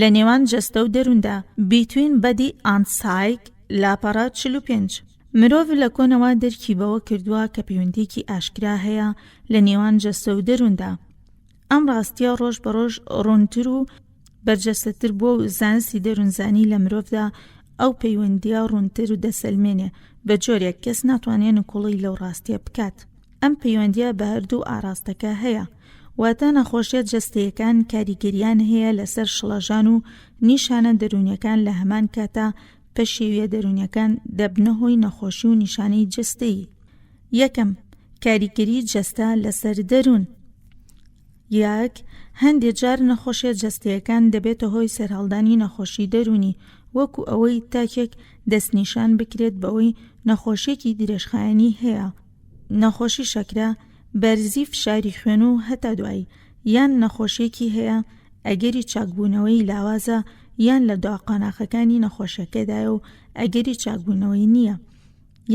لە نێوان جەستە و دەرووندا، Between Body and Psyche، لاپەڕە 45. مرۆڤ لە کۆنەوە دەرکی بەوە کردووە کە پەیوەندییەکی ئاشکرا هەیە لە نێوان جەستە و دەرووندا. ئەم ڕاستییە ڕۆژ بە ڕۆژ ڕوونتر و بەرجەستەتر بووە و زانستی دەروونزانی لە مرۆڤدا ئەو پەیوەندییە ڕوونتر دەسەلمێنێ، بە جۆرێک کەس ناتوانێ نکوڵی لەو ڕاستییە بکات. ئەم پەیوەندییە بە هەردوو ئاڕاستەکە هەیە، واتە نەخۆشییە جەستەیەکان کاریگەرییان هەیە لەسەر شڵەژان و نیشانە دەروونییەکان لە هەمان کاتا پەشێوییە دەروونییەکان دەبنە هۆی نەخۆشی و نیشانەی جەستەیی. یەکەم، کاریگەری جەستە لەسەر دەروون. یەک، هەندێ جار نەخۆشیە جەستەیەکان دەبێتە هۆی سەرهەڵدانی نەخۆشی دەروونی، وەکو ئەوەی تاکێک دەستنیشان بکرێت بەوەی نەخۆشیەکی درێژخایەنی هەیە، نەخۆشی شەکرە، بەرزی فشاری خوێن و هەتا دوایی، یان نەخۆشیەکی هەیە ئەگەری چاکبوونەوەی لاوازە یان لە دوا قۆناخەکانی نەخۆشیەکەدایە و ئەگەری چاکبوونەوەی نییە.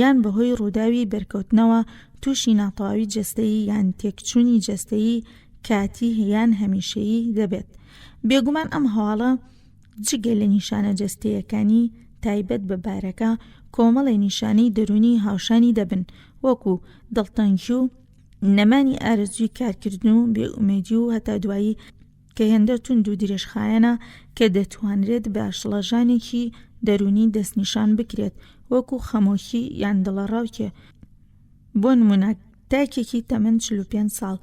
یان بەهۆی ڕووداوی بەرکەوتنەوە تووشی ناتەواوی جەستەیی یان تێکچوونی جەستەیی کاتی یان هەمیشەیی دەبێت. بێگومان ئەم هەواڵە جگە لە نیشانە جەستەیەکانی تایبەت بە بارەکە، کۆمەڵێ نیشانەی دەروونی هاوشانی دەبن وەکو دڵتەنگی و نەمانی ئارەزووی کارکردن و بێئومێدی و هەتا دوایی کە هێندە توند و درێژخایەنە کە دەتوانرێت بە شڵەژانێکی دەروونی دەستنیشان بکرێت وەکو خەمۆکی یان دڵەڕاوکێ. بۆ نموونە تاکێکی تەمەن 45 ساڵ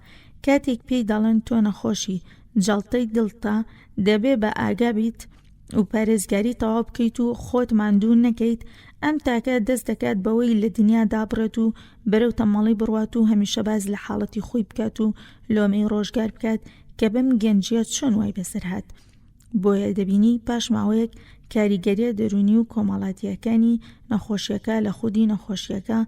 کاتێک پێی دەڵێن تۆ نەخۆشی جەڵتەی دڵتە دەبێ بە ئاگا بیت و پارێزگاری تەواو بکەیت و خۆت ماندوو نەکەیت، ئەم تاکە دەست دەکات بەوەی لە دنیا دابڕێت و بەرەو تەمەڵی بڕوات و هەمیشە باس لە حاڵەتی خۆی بکات و لۆمەی ڕۆژگار بکات کە بەم گەنجیە چۆن وای بەسەر هات. بۆیە دەبینی پاش ماوەیەک کاریگەریە دەروونی و کۆمەڵاتیەکانی نەخۆشیەکە لە خودی نەخۆشیەکە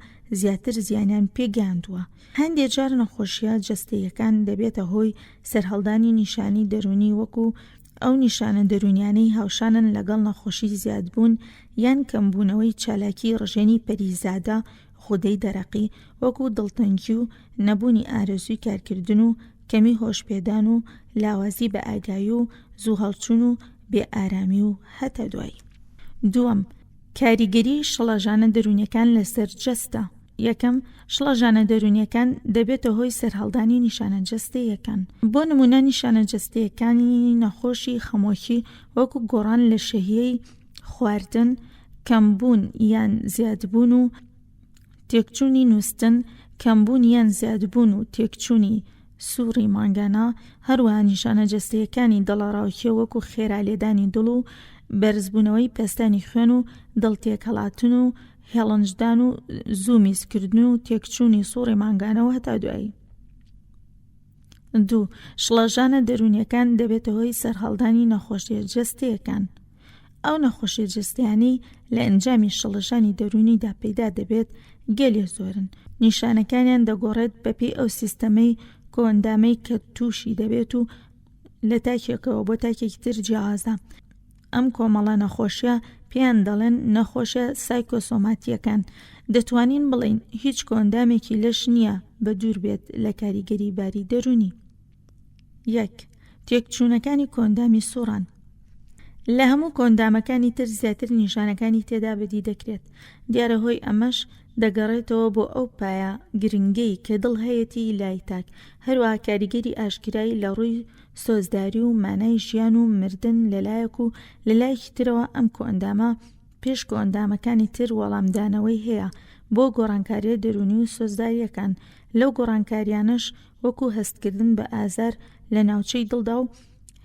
زیاتر زیانیان پێ گەیاندووە. هەندێ جار نەخۆشیە جەستەییەکان دەبێتە هۆی سەرهەڵدانی نیشانی دەروونی وەکو ئەو نیشانە دەروونیانەی هاوشانن لەگەڵ نەخۆشی زیادبوون یان کەمبوونەوەی چالاکی ڕژێنی پەریزادە، غودەی دەرەقی، وەکو دڵتەنگی و نەبوونی ئارەزووی کارکردن و کەمی هۆشپێدان و لاوازی بەئاگایی و زوو هەڵچوون و بێ ئارامی و هەتا دوایی. دووەم، کاریگەری شڵەژانە دەروونیەکان لەسەر جەستە. یەکەم، شڵەژانە دەروونیەکان دەبێتە هۆی سەرهەڵدانی نیشانە جەستەیەکان. بۆ نموونە نیشانە جەستەیەکانی نەخۆشی خەمۆکی وەکو گۆڕان لە شەهیەی خواردن، کەمبوون یان زیادبوون و تێکچوونی نووستن، کەمبوون یان زیادبوون و تێکچوونی سوڕی مانگانە، هەروەها نیشانە جەستەیەکانی دڵەڕاوکێ وەکو خێرا لێدانی دڵ و بەرزبوونەوەی پەستانی خوێن و دڵ تێکهەڵاتن و هێڵنجدان و زوو میزکردن و تێکچوونی سوڕی مانگانە و هەتا دوایی. دوو، شڵەژانە دەروونیەکان دەبێتە هۆی سەرهەڵدانی نەخۆشیە جەستەیەکان. ئەو نەخۆشیە جەستەیانەی لە ئەنجامی شڵەژانی دەروونیدا پەیدا دەبێت گەلێ زۆرن، نیشانەکانیان دەگۆڕێت بەپێی ئەو سیستەمەی کۆئەندامەی کە تووشی دەبێت و لە تاکێکەوە بۆ تاکێکی تر جیاوازە. ئەم کۆمەڵە نەخۆشیە پێیان دەڵێن نەخۆشیە سایکۆسۆماتییەکان. دەتوانین بڵێین هیچ کۆئەندامێکی لەش نییە بە دوور بێت لە کاریگەری باری دەروونی. یەک، تێکچوونەکانی کۆئەندامی سوڕان. لە هەموو کۆئەندامەکانی تر زیاتر نیشانەکانی تێدا بەدی دەکرێت. دیارە هۆی ئەمەش دەگەڕێتەوە بۆ ئەو پایە گرنگەی کە دڵ هەیەتی لای تاک، هەروەها کاریگەری ئاشکرای لە ڕووی سۆزداری و مانای ژیان و مردن لەلایەک و لەلایەکی ترەوە ئەم کۆئەندامە پێش کۆئەندامەکانی تر وەڵامدانەوەی هەیە بۆ گۆڕانکاریە دەروونی و سۆزداریەکان لەو گۆڕانکاریانەش وەکو هەستکردن بە ئازار لە ناوچەی دڵدا و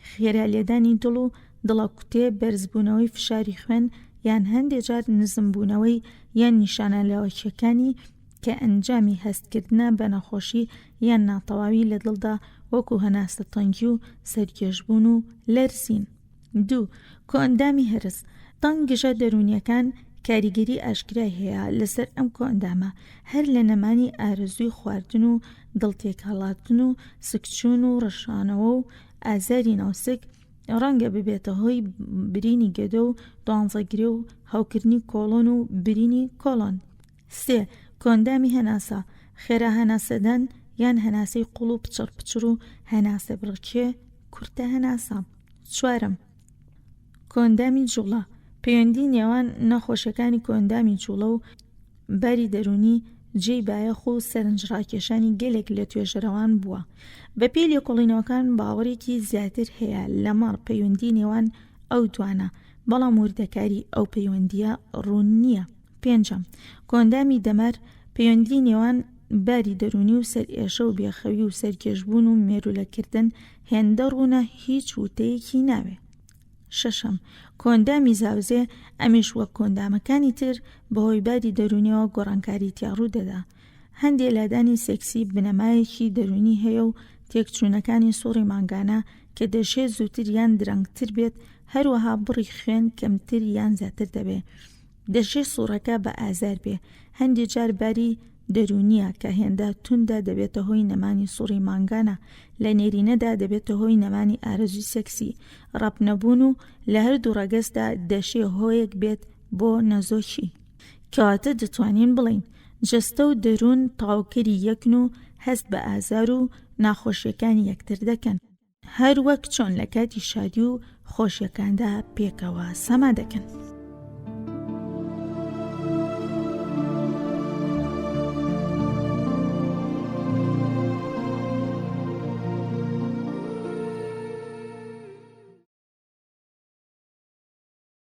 خێرا لێدانی دڵ و دڵەکوتێ بەرزبوونەوەی فشاری خوێن یان هەندێ جار نزمبوونەوەی یان نیشانە لاوەکیەکانی کە ئەنجامی هەستکردنە بە نەخۆشی یان ناتەواوی لە دڵدا وەکو هەناسەتەنگی و سەرگێژبوون و لەرزین. دوو، کۆئەندامی هەرس، تەنگژە دەروونییەکان کاریگەری ئاشکرای هەیە لەسەر ئەم کۆئەندامە، هەر لە نەمانی ئارەزووی خواردن و دڵتێکهەڵاتن و سکچوون و ڕشانەوە و ئازاری ناوسک، ڕەنگە ببێتە هۆی برینی گەدە و دوانزەگرێ و هەوکردنی کۆڵۆن و برینی کۆڵۆن. سێ، کۆئەندامی هەناسە، خێرا هەناسەدان یان هەناسەی قوڵ و پچڕ پچڕ و هەناسەبڕکێ، کورتە هەناسە. چوارەم، کۆئەندامی جوڵە، پەیوەندی نێوان نەخۆشیەکانی کۆئەندامی جوڵە و باری دەروونی جێی بایەخ و سەرنجڕاکێشانی گەلێک لە توێژەرەوان بووە. بەپێی لێکۆڵینەوەکان باوەڕێکی زیاتر هەیە لەمەڕ پەیوەندی نێوان ئەو دوانە، بەڵام وردەکاری ئەو پەیوەندییە ڕوون نییە. پێنجەم، کۆئەندامی دەمار، پەیوەندی نێوان باری دەروونی و سەرئێشە و بێخەوی و سەرکێشبوون و مێروولەکردن هێندە ڕوونە هیچ وتەیەکی ناوێ. شەشەم، کۆئەندامی زاوزێ، ئەمیش وەک کۆئەندامەکانی تر بەهۆی باری دەروونیەوە گۆڕانکاری تیا ڕوودەدا. هەندێ لادانی سێکسی بنەمایەکی دەروونی هەیە و تێکچوونەکانی سوڕی مانگانە کە دەشێ زووتر یان درەنگتر بێت، هەروەها بڕی خوێن کەمتر یان زیاتر دەبێ. دەشێ سوڕەکە بە ئازار بێ. هەندێ جار باری دەروونییە کە هێندە توندە دەبێتە هۆی نەمانی سوڕی مانگانە، لە نێرینەدا دەبێتە هۆی نەمانی ئارەزووی سێکسی، ڕەپ نەبوون و لە هەردوو ڕەگەزدا دەشێ هۆیەک بێت بۆ نەزۆکی. کەواتە دەتوانین بڵێین جەستە و دەروون تەواوکەری یەکن و هەست بە ئازار و ناخۆشییەکانی یەکتر دەکەن. هەر وەک چۆن لە کاتی شادی و خۆشیەکاندا پێکەوە سەما دەکەن.